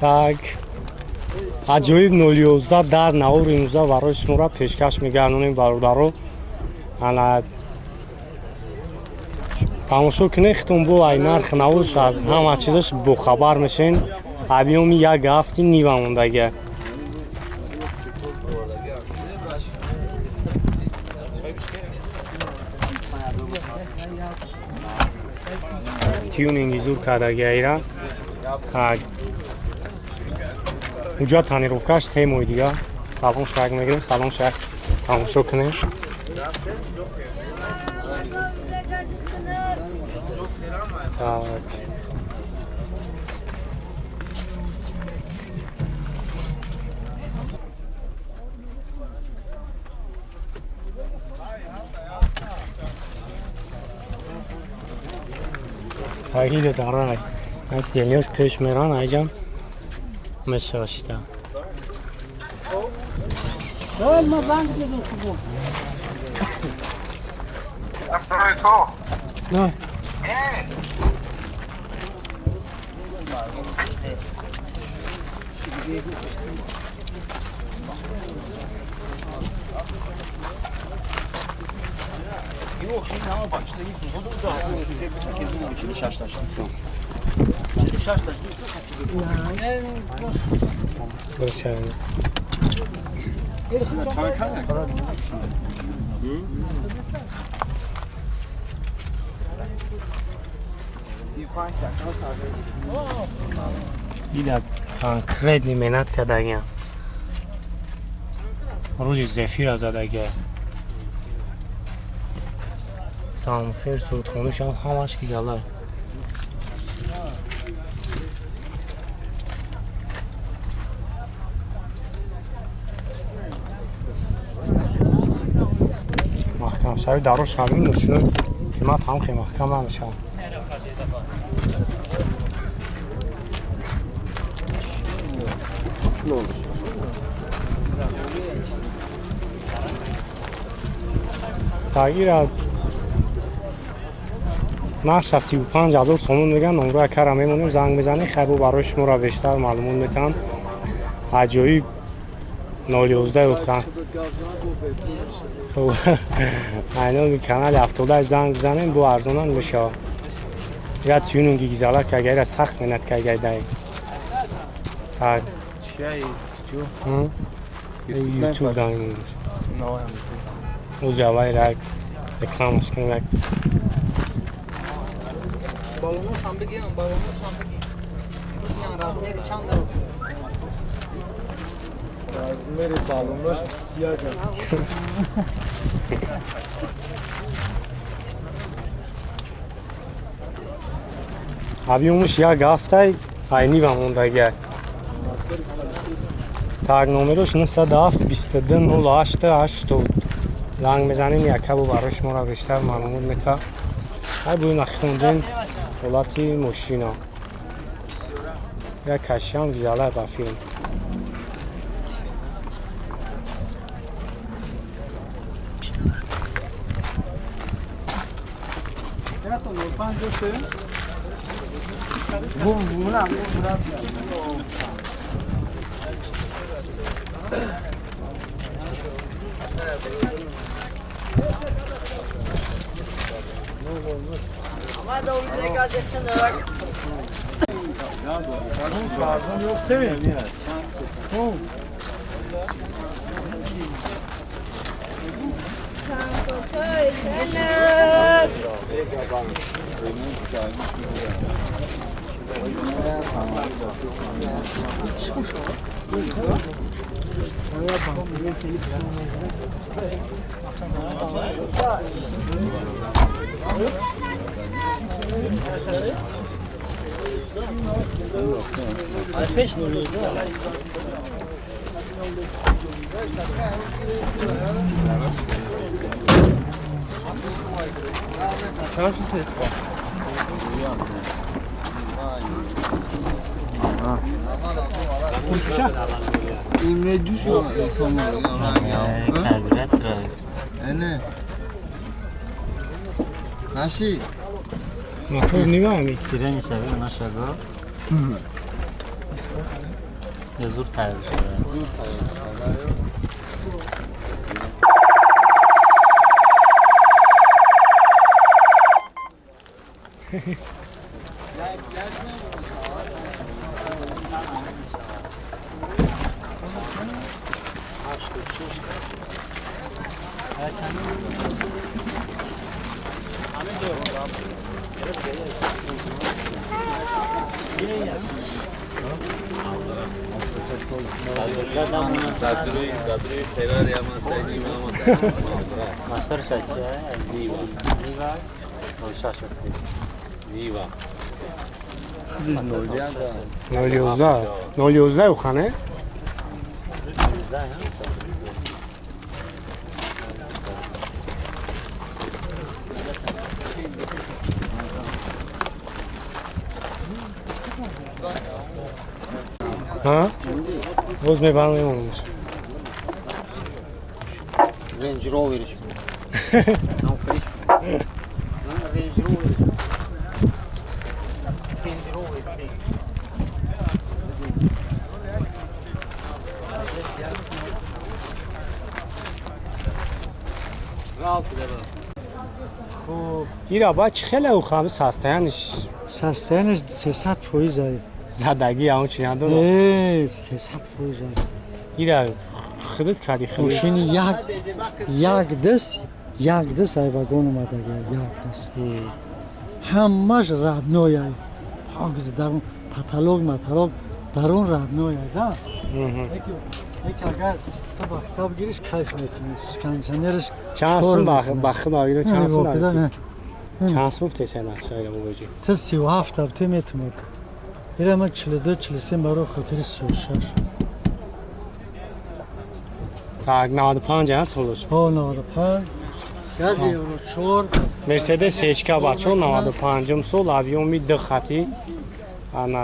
Так. Аҷоиб 011 дар навор имрӯза барои шуморо пешкаш мегардонем, бародаро. Ана тамошо кунед, хитон бо ай нарх навош аз ҳама чизаш бохабар мешен. Объёми як ҳафти нива мондагия. Тюнинги зур кардагия ира. Уҷа тонировкаш 3 моҳи дига. Салон шак мегирем, салон шак тамошо кунем. Так. Тагиде дарай. Аз делиёш пеш меран айҷан мешавашта. Не. Ида конкретни менат кардагиам. Рули зефира задагия. Самфер сурудхонашам ҳамаш гигала. Маҳкамшави даро шавӣ нушуно қимат ҳам хе маҳкам намешавад. Тағира нарша 35,000 сомон меган, номро акара мемонем, занг мезанем, хайбо барои шуморо бештар маълумот метаҳам. Аҷоиб 011 ухан. Айноми канали 78 занг бизанем, бо арзонан мешавад. Я тюнинги гизала кагайра сахт менат кагайдай. Так. YouTube дан. Узавай рак рекламаш кунак. Балоношам бигирам, балоношам бигирам. Размери чанд? Размери балонош бисёр. Объёмуш як ҳафтай айнива мондагия. Так, номерош 907 22 08 80. Занг мезанем, якабо барои шуморо бештар маълумот метаҳад. Ай буи нахондем ҳолати мошина. Як кашиам гизала ба филм. Мотор нигоҳ ми. Сирени шави, она шага. Зур тайёр шуда. Зур тайёр шуда. Niva. 011 011 ухане? Ҳа? Боз мебарам мемонамш. Range Rover ш. Нам фриш. Range Rover. Range Rover. Хуб, ира ба чӣ хеле ухам састаяниш? Састаяниш 300% ай. Задагӣ он чи надорад? Э, 300% ай. Ира худат кардӣ худат? Мошини як даст ай вагон омадагӣ, як даст. Ҳамаш родной ай. Пок дарун потолок матолок дарун родной ай, да? Яки агар ту ба хитоб гириш кайф мекунӣ. Кондиционерш чанд сум ба худ агирам, чанд сум дорӣ? Чанд сум гуфтеси нақшаира бобоҷӣ? Ту 37 ҳафта метумад. Ира ман 42 43 барои хотири 36. Так, 95 а солаш? Ҳо, 95. Газ евро 4. Мерседес СЧК бачо 95 сол, авиоми ду хати. Ана.